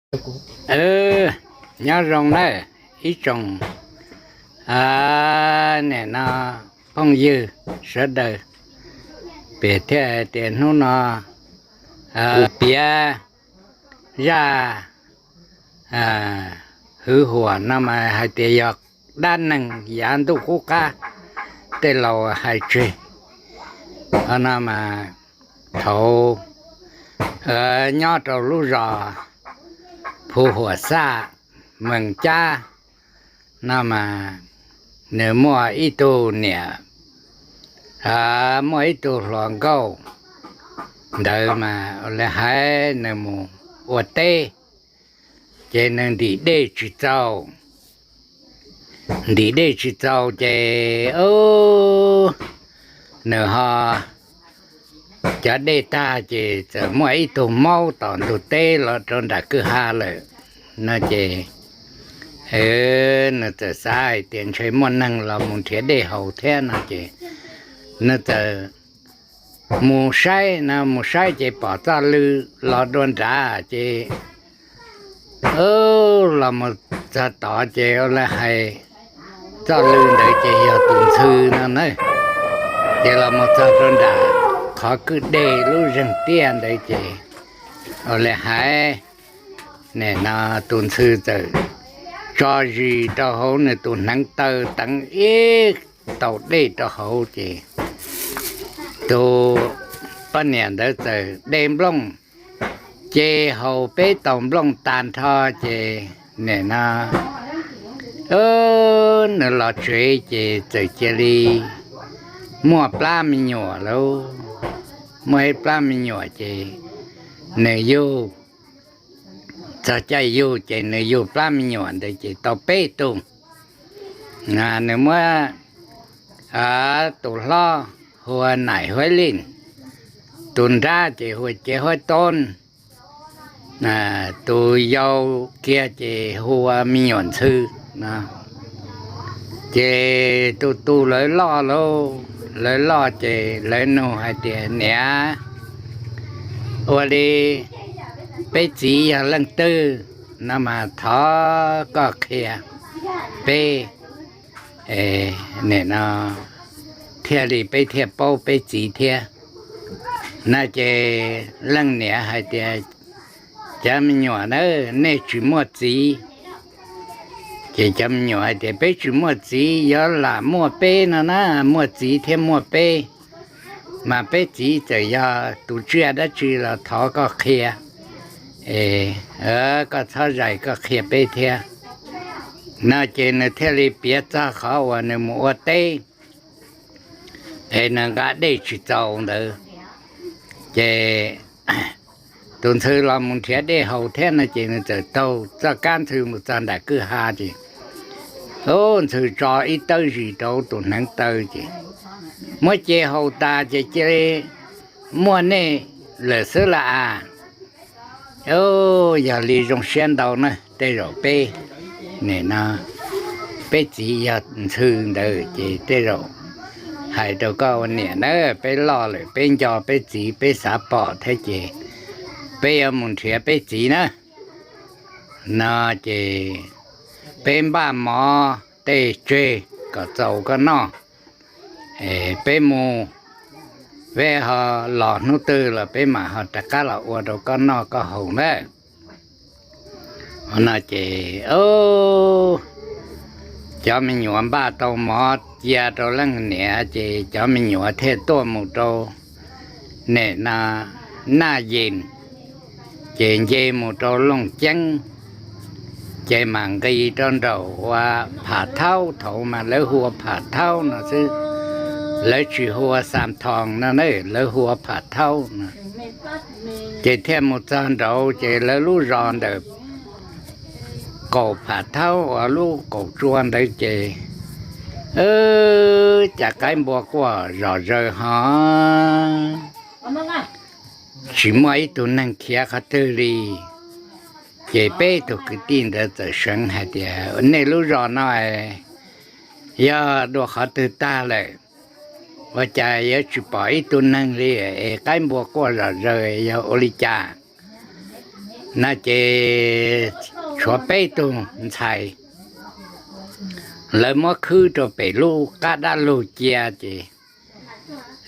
Nyob zoo nawb ib tsoom, nim no phooj ywg sawv daws, pem thiaj tias hnub no piav zaj hwv huam no mas hais tias yog dab neeg yav ntuj qub qab tej laus hais tseg. No mas thaum nyob rau lub zos Phu Huam Xaj, Mees Cab, no mas nws muaj ib tug niam, muaj ib tug hluas nkauj ntawd mas ua li hais nws mus ua teb, ces nws ntim dej tsis txaus, ntim dej tsis txaus ces nws ho cov dej tag ces txawm muaj ib tug maub tom ntug teb los rau nram kwj ha lawm no ces nws txawm xav hais tias ntshe muaj neeg los mus nrhiav dej haus thiab no ces nws txawm mus saib no, mus saib ces pom txoj lw los dua nrad ces los mus txog tod ces ua li hais txoj lw ntawd ces yog tus ntxhw no na. Ces los mus txog rau nram qhov kwj deg lub zeeg tiaj ntawd ces ua li hais nim no tus ntxhw txawm tso zis rau hauv nws tus hneev taw teev ib tau dej rau hauv ces tus poj niam ntawd txawm de nplooj ces haus peb taus nplooj tag nrho ces nim no nws los tsev ces txawm cia li muaj plab me nyuam lauj. Muaj ib plab me nyuam ces nws yug, txog caij yug ces nws yug plab me nyuam ntawd ces tau peb tug. Nws muab tus hlob hu ua Naim Huab Lij, tus nrab ces hu ua Cev Huab Toob, tus yau kiag ces hu ua Me Nyuam Ntxhw no. Ces tus tus lawv loj lauj, lawv loj ces lawv nug hais tias, Niam, ua li peb txiv yog leej twg no mas thov koj qhia peb, nim no thiaj li peb thiaj paub peb txiv thiab. No ces leej niam hais tias, Cov me nyuam na, nej tsis muaj txiv. Ces cov me nyuam hais tias, Peb tsis muaj txiv, yuav lam muaj peb no na, muaj txiv thiab muaj peb, mas peb txiv txawm yog tus tsiaj dab tsi los thov koj qhia, koj txhob zais koj qhia peb thiab. No ces nws thiaj li piav txog qhov uas nws mus ua teb es nws nqa dej tsis txaus ntawd. Ces tus ntxhw los mus nrhiav dej haus thiab no ces nws txawm taug txoj kab ntxhw mus txog nram kwj ha ces ntxhw tso ib tawb zis rau tus hneev taw ces muab ce haus tas ces cia li muaj nej lawm xwb las as. Yog li zoo siab ntau na, tej zaum peb, nim no peb txiv yog ntxhw ntawd ces tej zaum hais rau koj ua niam na, peb loj lawm peb nco peb txiv peb xav pom thiab ces peb yuav mus nrhiav peb txiv na. No ces peb npaj mov tej tseg kom txaus koj noj, peb mus, peb ho los hnub twg los peb mam ho rov qab los ua rau koj noj koj haus ntawd. No ces cov me nyuam npaj tau mov cia rau leej niam ces cov me nyuam thiaj tuaj mus rau nim no Naj Yees, ces nce mus rau Looj Ceeb, ces mam nqis rau nraum ua Pham Thaub, thaum mas lawv hu ua Pham Thaub no xwb, lawv tsis hu ua Xam Thoos no, lawv hu ua Pham Thaub no. Ces thiaj mus txog nraud ces lawv lub zos ntawm qaum Pham Thaub uas lub qaum tsua ntawd ces cas qaib npua quaj zom zaws ho tsis muaj ib tug neeg khiav qhov twg li. Ces peb tug kwv tij ntawd txawm seev hais tias, Nej lub zos no yog dua qhov twg tag lawm, ua cas yuav tsis pom ib tug neeg li es qaib npua quaj zom zaws, yog ua li cas? No ces tshuav peb tug ntxhais, lawv muab khwb rau pem lub qab dab lug cia ces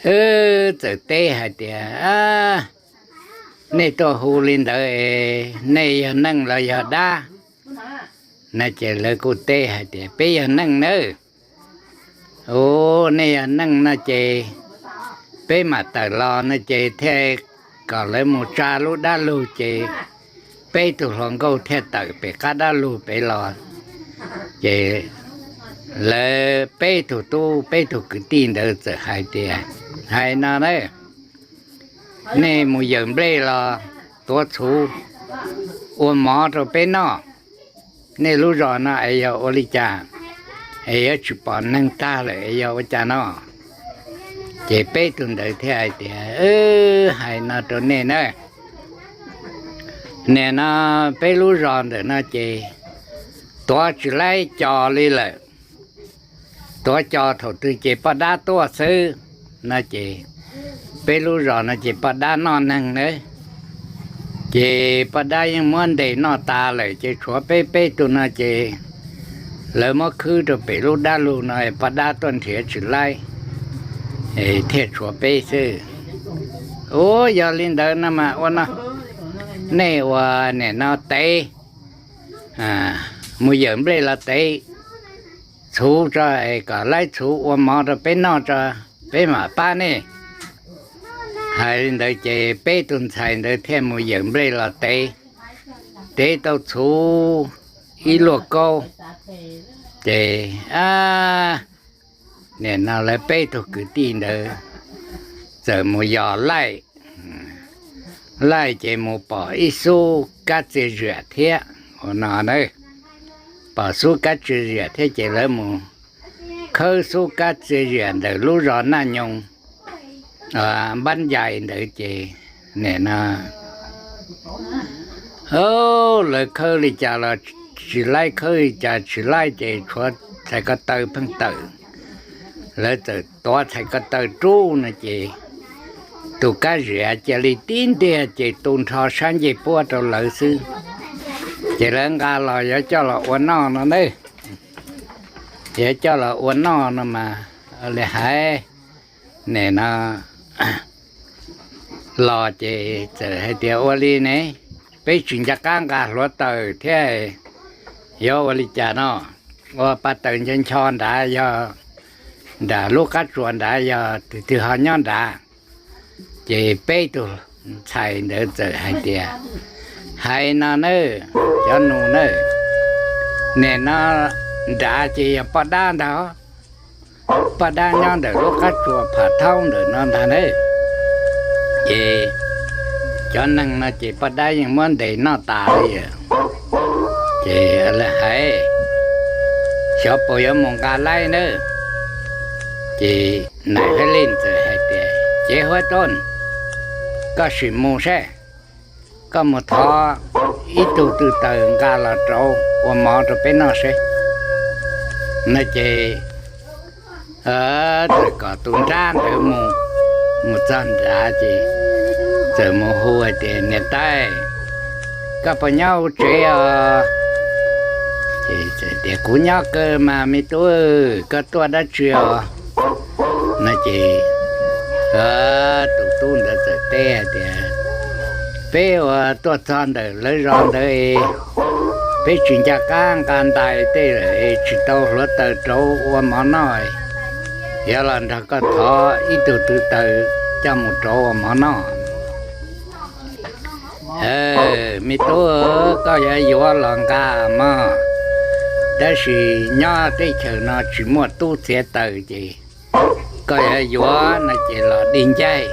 txawm teb hais tias, Nej tuaj hu li ntawd, nej yog neeg los yog dab? No ces lawv kuj teb hais tias, Peb yog neeg nawb. Ua, nej yog neeg no ces peb mam tawm los. No ces thiaj kom lawv mus tsa lub dab lug ces peb tug hluas nkauj thiaj tawm pem qab dab lug pem los. Ces lawv peb tug tub peb tug kwv tij ntawd txawm hais tias, Hais no na, nej mus yawm nplej los tuav txhuv ua mov rau peb noj. Nej lub zos no es yog ua li cas, es yuav tsis pom neeg tag lawm es yog ua cas no? Ces peb tug ntawd thiaj hais tias, Hais no rau nej na, nim no peb lub zos ntawm no ces tuav tsis laib cos li lawm. Tuav cos thaum twg ces poj dab tuaj xwb. No ces peb lub zos no ces poj dab noj neeg nawb. Ces poj dab yeej muab ntes noj tas lawm ces tshuav peb peb tug no ces lawv muab khwb rau pem lub dab lug no, poj dab tuaj nrhiav tsis laib, thiaj tshuav peb xwb. Ua, yog li ntawd no mas ua no, nej ua nim no tev, mus yawm nplej los tev txhuv tso es kom laib txhuv ua mov rau peb noj tso, peb mam pab nej. Hais li ntawd ces peb tug ntxhais ntawd thiaj mus yawm nplej los tev, tev tau txhuv ib luaj kaub. Ces nim no lawv peb tug kwv tij ntawd txawm mus yos laij. Laij ces mus pom ib xub kab txiag ziam thiab ua no na. Pom xub kab txiag ziam thiab ces lawv mus khawb xub kab txiag ziam ntawm lub zos Naj Nyoos, Npab Ncais ntawd ces nim no lawv khawb li cas los tsis laib, khawb li cas tsis laib ces tshuav txhais ko taw pheej tawm. Lawv txawm tuav txhais ko taw rub no ces tus kab ziam cia li tib ntiag ces tu nrho sab ncej puab rau lawv xwb. Ces lawv nqa los yuav coj los ua noj no na. Yuav coj los ua noj no mas li hais, nim no los ces txawm hais tias, Ua li ne, peb tsis nco qab nqa hluav taws thiab, yuav ua li cas no? Ua pa taws ncho ncho nrad, yog nram lub qab tsuas nrad, yog tus twg ho nyob nrad? Ces peb tug ntxhais ntawd txawm hais tias, Hais no na, cov nus na, nim no nrad ces yog poj dab ntag. Poj dab nyob ntawm lub qab tsuas pham thaub ntawm no ntag na. Ces cov neeg no ces poj dab yeej muab ntes noj tas li. Ces lawv hais, Xyov puas yuav mus nqa laib na. Ces Nais Huab Leej txawm hais tias, Cev huab tab, koj sim mus seb, koj mus thov ib tug tw taws nqa los rauv ua mov rau peb noj seb. No ces txawm kom tus nrab ntawd mus, mus txog nrad ces txawm mus hu hais tias, Niam tais, koj puas nyob hauv tsev os? Ces tias, Kuv nyob kawg mas me tub, koj tuaj dab tsi os? No ces tus tub ntawd txawm teb hais tias, Peb uas tuaj txog ntawm lawv zos ntawd, peb tsis nco qab nqa ntais tej lawm, tsis tau hluav taws rauv ua mov noj, yuav los nrog koj thov ib tug tw taws coj mus rauv ua mov noj. Me tub, koj yuav yuav los nqa mog, tab sis nyob teb chaws no tsis muaj tub txiav taws ces koj yuav yuav no ces los dig ncaig.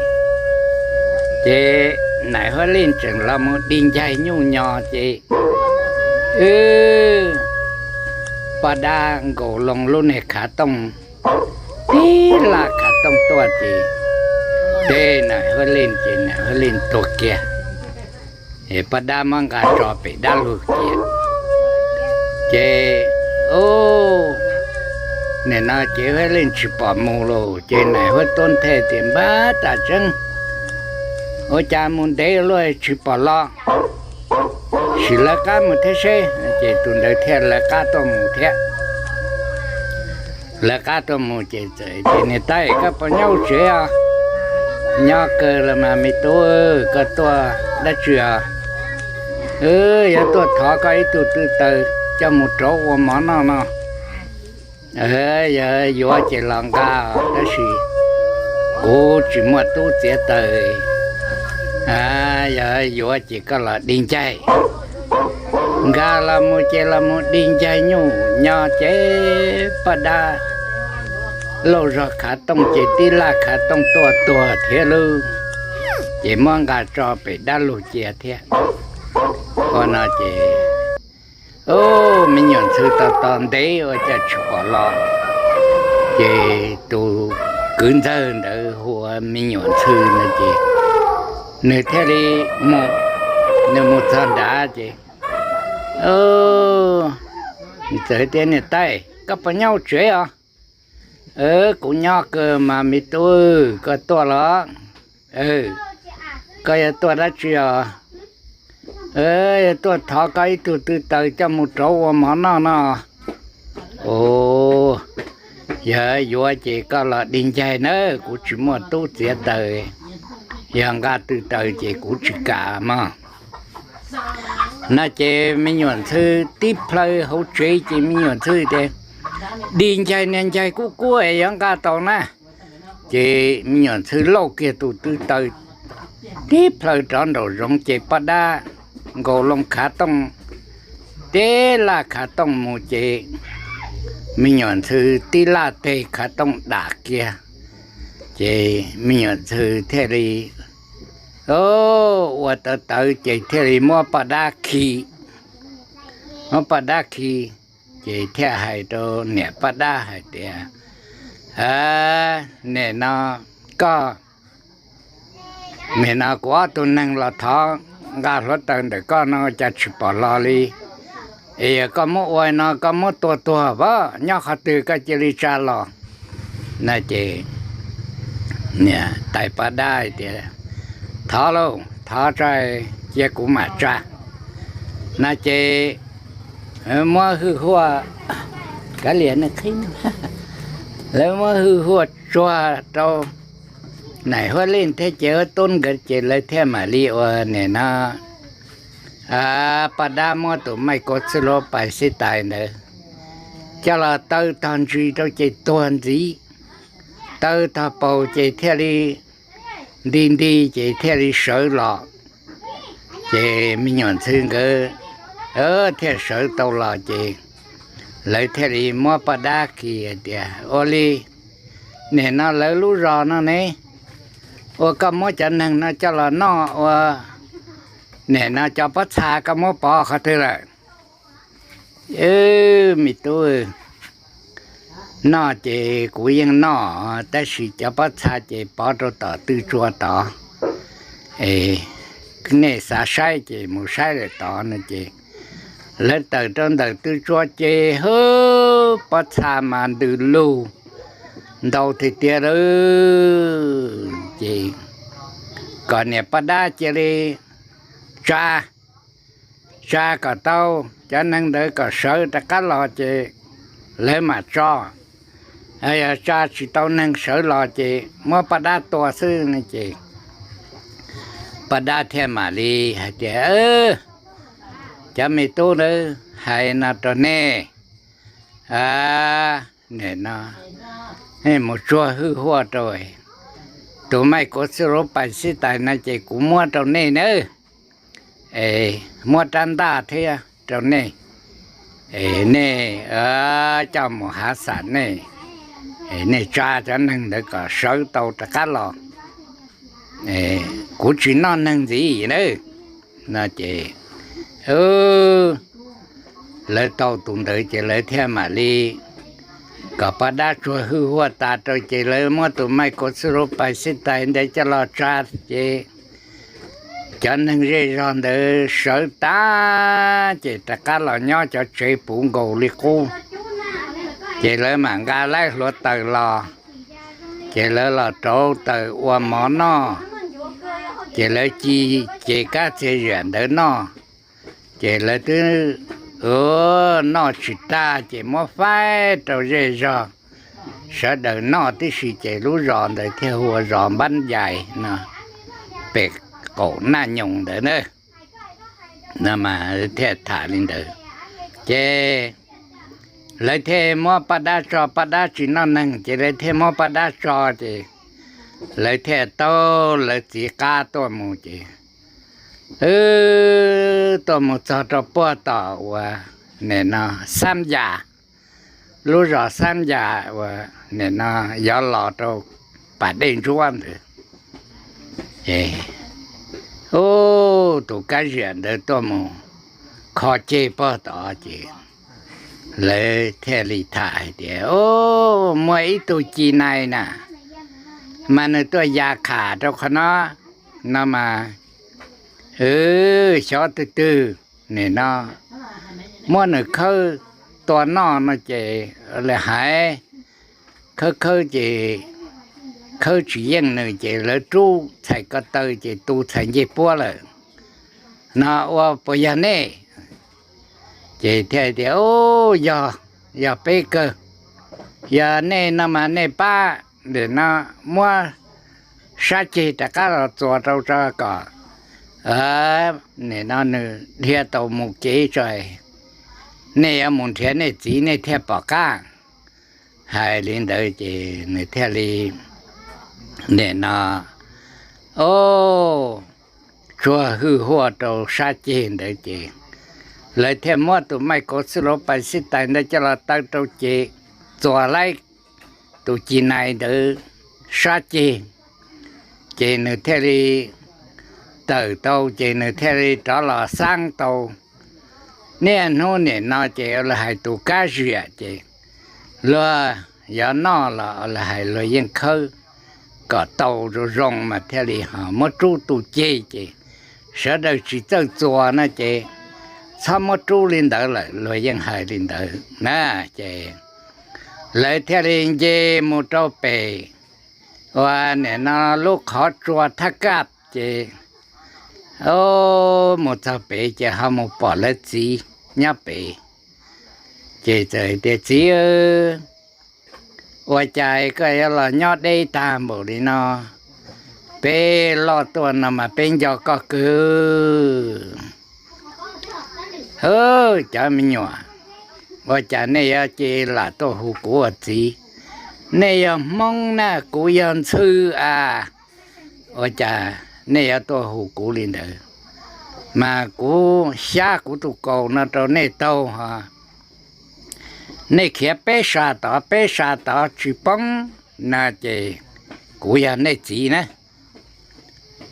Ces Nais Huab Leej tseem los mus dig ncaig nyuj nyo ces wb poj dab nkaus loo lub niag khav tooj, tib laj khav tooj tuaj ces teb Nais Huab Leej ces Nais Huab Leej tuag kiag. Es poj dab muab nqa tso pem dab lug cia. Ces nim no ces Huab Leej tsis pom mus los ces Nais Huab Tub thiaj tias, Npab tas tseeb, ua cas mus ntev luaj tsis pom los? Sim lawv qab mus thiab seb. Ces tus ntawd thiaj lawv qab tuaj mus thiab. Lawv qab tuaj mus ces txawm tias, Niam tais, koj puas nyob hauv tsev os? Nyob kawg los mas me tub, koj tuaj dab tsi os? Yog tuaj thov koj ib tug tw taws coj mus rauv ua mov noj no. Yog yuav ces los nqa, tab sis kuv tsis muaj tub txiav taws. Yog yuav ces koj los di ncaig. Nqa los mus ces los mus di ncaig nyuj nyo ces poj dab lauj zog khav tooj ces tib laj khav tooj tuaj tuag thiab lauj. Ces muab nqa tso pem dab laug cia thiab. Ua no ces me nyuam ntxhw tos tos ntev ua cas tsis pom los. Ces tus kwv ntxawg ntawd hu ua me nyuam ntxhw no ces nws thiaj li mus, nws mus txog nrad ces txawm tias, Niam tais, koj puas nyob hauv tsev os? Kuv nyob kawg mas me tub, koj tuaj los? Koj yog tuaj dab tsi os? Yog tuaj thov koj ib tug tw taws coj mus rauv ua mov noj no. Yog yuav ces koj los di ncaig nawb, kuv tsis muaj tub txiav taws. Yog nqa tw taws ces kuv tsis kam mog. No ces me nyuam ntxhw tib plhaw hauv tsev ces me nyuam ntxhw tias, Di ncaig niag ncaig kub kub es yuav nqa tau na. Ces me nyuam ntxhw lauj kiag tus tw taws tib plhaw rov nraum zoov ces poj dab nkaus loo khav tooj, tib laj khav tooj mus ces me nyuam ntxhw tib laj teg khav tooj dam kiag. Ces me nyuam ntxhw thiaj li ua tawv tawv ces thiaj li muab poj dab khi, muab poj dab khi. Ces thiaj hais rau niam poj dab hais tias, Nim no koj, nim no kuv ob tug neeg los thov nqa hluav taws ntawm koj no cas tsis pom los li. Es yog koj muab ua no koj muab tua tuag pab, nyob qhov twg koj cia li tsa los. No ces niam tais poj dab hais tias, Thov lauj, thov tso, cia kuv mam tsa. No ces muab hwj huaj, kav liam, lawv muab hwj huaj tsuag rau Nais Huab Leej thiab ces Huab Tub nkawd ces lawv thiaj mam li ua nim no poj dab muab tus maij kua txwj lub pais xib tais ntawd coj los taw tog ntsis rau ces tuag ntxiv, taw tog paus ces thiaj li nti nti ces thiaj li sawv los. Ces me nyuam ntxhw nkawd thiaj sawv tau los ces lawv thiaj li muab poj dab khi hais tias, Ua li, nim no lawv lub zos no ne, ua koj muab cov neeg no coj los noj ua, nim no cov pob txha koj muab pov qhov twg lawm? Me tub, noj ces kuv yeej noj, tab sis cov pob txha ces pov rau tom tw tsua tod. Nej xav saib ces mus saib lawm tod no ces lawv tawm rau ntawm tw tsua ces hwb, pob txha mas ntws lug ntau tiag tiag lawm. Ces kom niam poj dab cia li tsa, tsa kom tau cov neeg ntawd kom sawv rov qab los ces lawv mam tso. Yog tsa tsis tau neeg sawv los ces muab poj dab tua xwb no ces poj dab thiaj mam li hais tias, Cov me tub ntawd, hais no rau nej, nim no nej mus tsuag hwj huaj rau, tus maij kua txwj lub pais xib tais no ces kuv muab rau nej nawb, muab rab ntaj thiab rau nej, nej coj mus hav xam nej, nej tsa cov neeg ntawd kom sawv tau rov qab los, kuv tsis noj neeg ntxiv nawb. No ces lawv tau tus ntawd ces lawv thiaj mam li kom poj dab tsuag hwj huaj tas rau ces lawv muab tus maij kua txwj lub pais xib tais ntawd coj los tsa ces cov neeg zej zog ntawd sawv tas ces rov qab los nyob cov tsev puv nkaus li qub. Ces lawv mam nqa laib hluav taws los, ces lawv los rauv taws ua mov noj, ces lawv ci ces kab txiag ziam ntawd noj, Ces lawv twb noj tsis tag ces muab faib rau zej zog sawv daws noj tib si, ces lub zos ntawd thiaj hu ua zos Npab Yais no, pem qaum Naj Nyoos ntawd na. Thiaj tham li ntawd, ces lawv thiaj muab paj dab tso, paj dab tsis noj neeg ces lawv thiaj muab paj dab tso, ces lawv thiaj taug lawv txiv qab tuaj mus ces, wb tuaj mus txog rau puag tom uas nim no Xab Yas, lub zos Xab Yas uas nim no yuav los rau pas dej ntsuab ntawd. Ces ub, tus Kab Ziam ntawd tuaj mus kho ceg puag tod ces lawv thiaj li tham hais tias, ub, muaj ib tug ci nai na, mas nws tuaj ya kham rau qhov no, no mas, xyov twg twg, nim no muab nws khawb tua noj no ces lawv hais, khawb khawb ces khawb tsis yeej nws ces lawv rub txhais ko taw ces tu txhais ncej puab lawm no, ua puas yog nej? Ces thiaj tias, ub, yog, yog peb kawg. Yog nej no mas nej pab nim no muab sab ceg rov qab los txuas rau tso kom nim no nws dhia tau mus kev tso, nej yuav mus nrhiav nej txiv nej thiaj pom qab. Hais li ntawd ces nws thiaj li nim no, o, tsuag hwj huaj rau sab ceg ntawd ces lawv thiaj muab tus maij kauv xwb luv pais xib tais ntawd coj los taw rau ces txuas laib tus ci nai ntawd sab ceg, ces nws thiaj li tawm tau ces nws thiaj li rov los xab tau. Niaj hnub nim no ces lawv hais tus Kab Ziam ces luag yuav noj los lawv hais luag yeej khawb kom tau zoo zoo mas thiaj li ho muab rub tu ceg ces sawv daws tsis txawj txuas no ces txhob muab rub li ntawd lawm, luag yeej hais li ntawd na. Ces lawv thiaj li nce mus rau pem uas nim no lub qhov tsua thab kaj ces, o, mus txog pem ces ho mus pom lawv txiv nyob pem. Ces txawm tias, txiv, ua cas koj yuav los nyob deb tag npaum li no? Peb loj tuaj no mas peb nco koj kawg. Hwb, cov me nyuam, ua cas nej yuav cia lam tuaj hu kuv ua txiv? Nej yog Hmoob na, kuv yog ntxhw a, ua cas nej yuav tuaj hu kuv li ntawd? Mas kuv xyab kuv tus kaus no rau nej taug ho nej khiav peb sab tod peb sab tod tsis poob no ces kuv yog nej txiv na.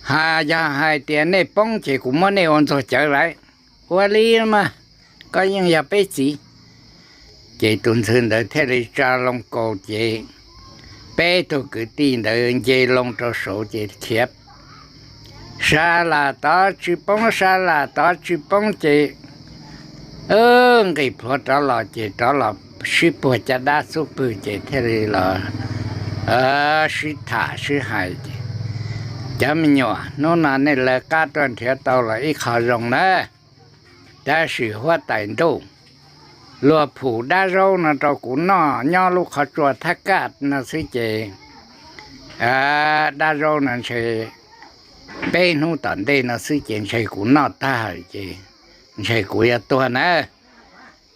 Ha, yog hais tias nej poob ces kuv muab nej ua ntxuag cawv lawm. Ua li mas, koj yeej yog peb txiv. Ces tus ntxhw ntawd thiaj li tsa loo kaus ces peb tug kwv tij ntawd nce loo rau saud ces khiav sab las tod tsis poob, sab las tod tsis poob ces nqis plhuav rov los ces rov los sib puag caj dab xub pwg ces thiaj li los sib tham sib hais ces, cov me nyuam, hnub no nej lawv qab tuaj nrhiav tau los ib qho zoo na, tab sis huab tais ntuj, luag phum dab zaub no rau kuv noj nyob lub qhov tsua thab kaj no xwb ces dab zaub no ntshe peb hnub tom ntej no xwb ces ntshe kuv noj tag ces ntshe kuv yuav tuag na.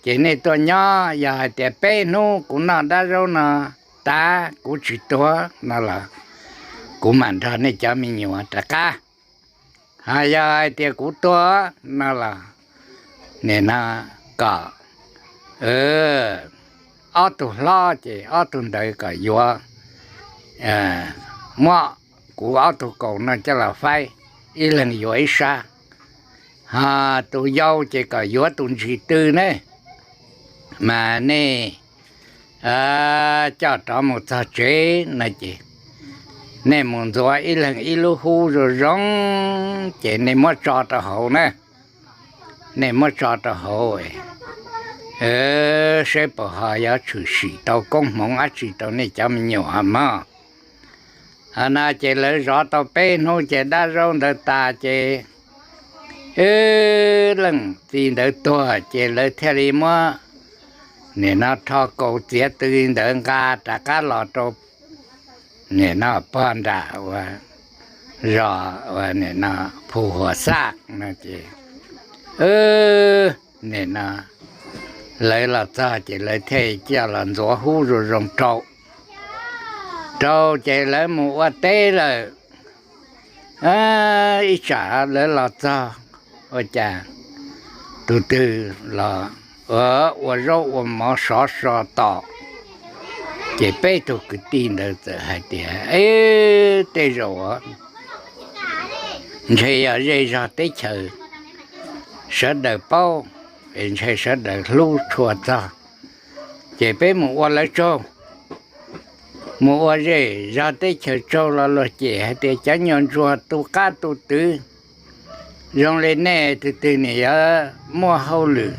Ces nej tuaj nyob, yog hais tias peb hnub kuv noj dab zaub no tas kuv tsis tuag no los kuv mam nrog nej cov me nyuam rov qab. Ho yog hais tias kuv tuag no los nim no kom ob tug hlob ces ob tug ntawd kom yuav, muab kuv ob tug kaus no coj los faib, ib leeg yuav ib sab. Ho tus yau ces kom yuav tus ntsis tw ne, mas nej coj rov mus txog tsev no ces nej mus ntxuav ib leeg ib lub hub zoo zoo ces nej muab tso rau hauv na. Nej muab tso rau hauv, seb puas ho yuav tshwm sim tau koob hmoov dab tsi rau nej cov me nyuam mog. Ho no ces lawv zov tau peb hnub ces dab zaub ntawd tas ces Ib leej txiv ntawd tuag ces lawv thiaj li muab nim no rho kaus txiav tw ntawd nqa rov qab los rau nim no pog nram ua zos ua nim no Phu Huas Xaj no ces nim no lawv los txog ces lawv thiaj coj los ntxuav hub zoo zoo rau, rau ces lawv mus ua teb lawm. Ib tsam lawv los txog ua cas tus twg los ua zaub ua mov sov so tos, ces peb tug kwv tij ntawd txawm hais tias, Eb, tej zaum ntshe yog zej zog teb chaws sawv daws paub, ntshe sawv daws hlub tshua txog, ces peb mus ua lawv tsaug, mus ua zej zog teb chaws tsaug los luag cem hais tias cov nyuag ntsuag tu qab tu twv zoo li nej, twg twg nim yuav muaj hauj lwm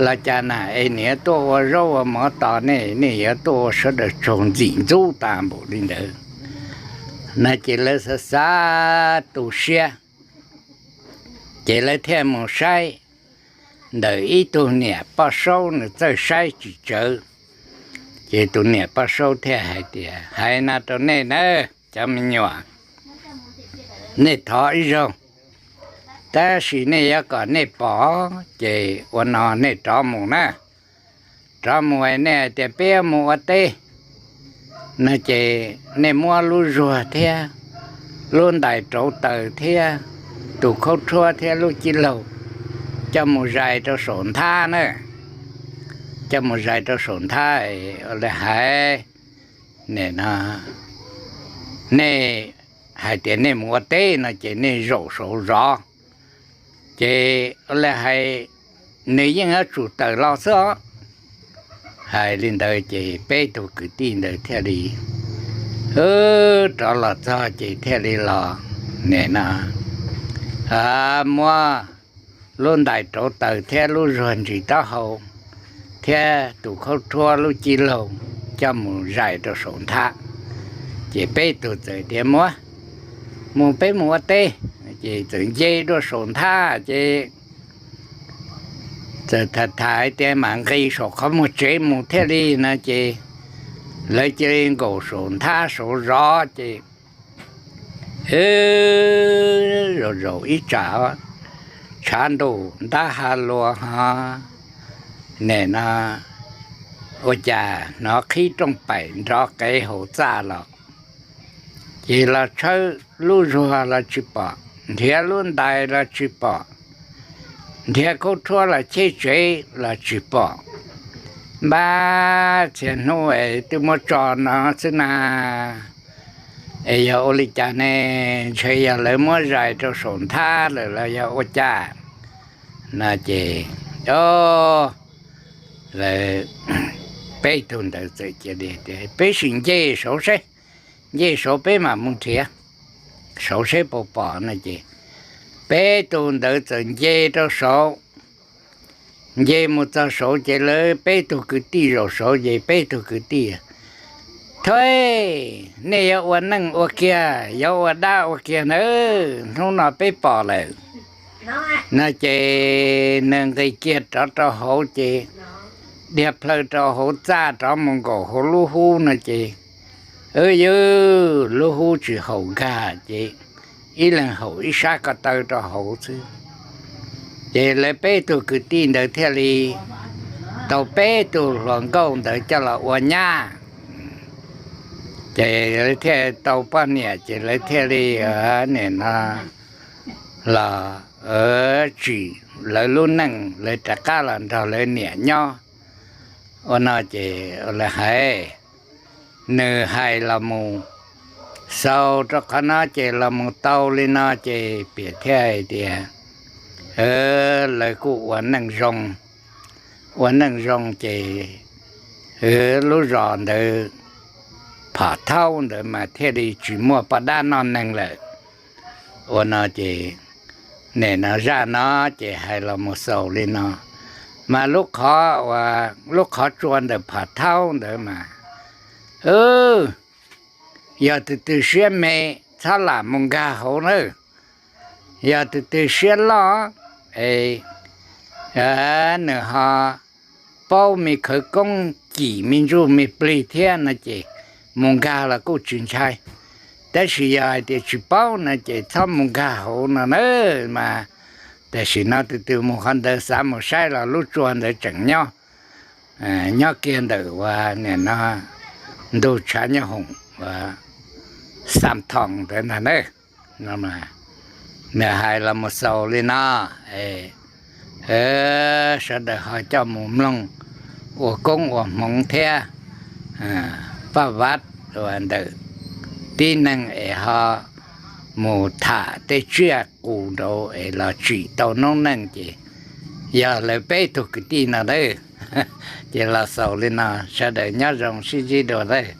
los cas na es nim yuav tuaj ua zaub ua mov tos nej, nej yuav tuaj ua sawv daws tsaug ntxim ntxub tas npaum li ntawd no ces lawv xav xav tu siab, ces lawv thiaj mus saib ntawm ib tug niam poj saub nws txawj saib tsis tsawv. Ces tus niam poj saub thiaj hais tias, Hais no rau nej na, cov me nyuam, nej thov ib zaug, tab sis nej yuav kom nej pom ces ua no nej rov mus na, rov mus nej hais tias peb yuav mus ua teb no ces nej muab lub zuag thiab lub ntais rauv taws thiab tus khaub rhuab thiab lub cib laug coj mus zais rau saum nthab na, coj mus zais rau saum nthab, ua li hais, nim no nej hais tias nej mus ua teb no ces nej zaum saud zov, ces ua li hais nws yeej yuav tsum tawm los xwb os. Hais li ntawd ces peb tug kwv tij ntawd thiaj li rov los txog ces thiaj li los nim no muab lub ntais rauv taws thiab lub zuag ntsis taub hau thiab tus khaub rhuab lub cib laug coj mus zais rau saum nthab. Ces peb tug txawm tias, Muab, mus peb mus ua teb. Ces txawm nce dua saum nthab ces txawm tham tham tias mam nqis saum qhov muag tsev mus thiaj li no ces lawv cia li nkaum saum nthab saud zov ces zaum zaum ib tsam tshav ntuj ntab ha lua ho nim no ua cas hnov qhib rooj paim nrov qev hauv txaj los, ces los tshawb lub zuag los tsis pom, nrhiav lub ntais los tsis pom, nrhiav khaub rhuab los cheb tsev los tsis pom. Npab txhia hnub es twb muab tso no xwb na, es yog ua li cas ne? Ntshe yog lawv muab zais rau saum nthab lawm los yog ua cas no ces, o, lawv peb tug ntawd txawm cia li tias, Peb sim nce saud seb, nce saud peb mam mus nrhiav saud seb puas pom no ces peb tug ntawd txawm nce rau saud. Nce mus txog saud ces lawv peb tug kwv tij zaum saud ces peb tug kwv tij, Thov, nej yuav ua neej ua kiag, yuav ua dab ua kiag nawb, hnub no peb pom lawm no ces nws nqis kiag rov rau hauv ces dhia plhaw rau hauv txaj rov mus nkaum hauv lub hub no ces, yog lub hub tsis haum nkag ces ib leeg haum ib sab ko taw rau hauv xwb. Ces lawv peb tug kwv tij ntawd thiaj li tau peb tug hluas nkauj ntawd coj los ua nyab. Ces lawv thiaj tau poj niam ces lawv thiaj li nim no los tsim lawv lub neej, lawv rov qab los nrog lawv niam nyob. Ua no ces lawv hais, nws hais los mus xaus rau qhov no ces los mus tau li no ces piam thiaj hais tias, lawv kuj ua neej zoo, ua neej zoo ces lub zos ntawd phom thaub ntawd mas thiaj li tsis muaj poj dab noj neeg lawm. Ua no ces nim no zaj no ces hais los mus xaus li no, mas lub qhov, lub qhov tsua ntawm phom thaub ntawd mas, yog tus twg siab me txhob lam mus nkag hauv nawb. Yog tus twg siab loj es nws ho paub me khawv koob cim me ntsuj me plig thiab no ces mus nkag los kuj tsis ntshai. Tab sis yog hais tias tsis paub no ces txhob mus nkag hauv no na mas. Tam sim no tus twg mus qhov ntawd xav mus saib los lub tsua ntawd tseem nyob, nyob kiag ntawm uas nim no ntug tshav nyob hoom uas Xam Thoos ntawd ntag na. Nws hais los mus xaus li no, sawv daws ho coj mus mloog ua koob ua hmoov thiab paj vav uas ntawm tib neeg es ho mus tham tej tsiaj qus nraud es los tsim tau noob neej ces yog lawv peb tug kwv tij no lawm. Ces los xaus li no, sawv daws nyob zoo sib ntsib dua lawm.